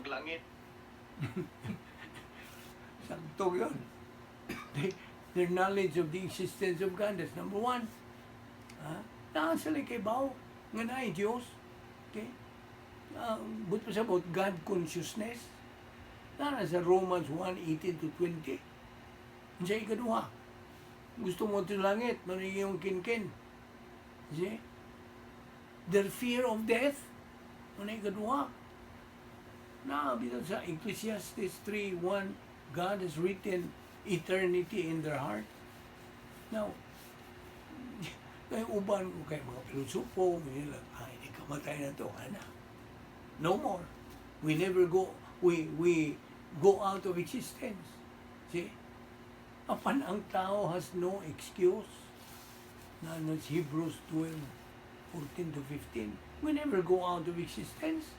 langit. Sakto yun. Their knowledge of the existence of God, that's number one. Ha? Naa sila kahibaw nga naay Diyos. Okay? But pa sa about God consciousness. Naa sa Romans 1, 18 to 20. Sa ikaduha, gusto mo sa langit, maniging yung kinkin. See? Their fear of death, ano ikaduha? Na, bitan sa Ecclesiastes 3:1, God has written eternity in their heart. Now, kay uban ko kay mga pilosopo, nila, ay, di kamatay na to, ana. No more. We never go, we go out of existence. See? Apan ang tao has no excuse. Na, Hebrews 12, 14 to 15. We never go out of existence.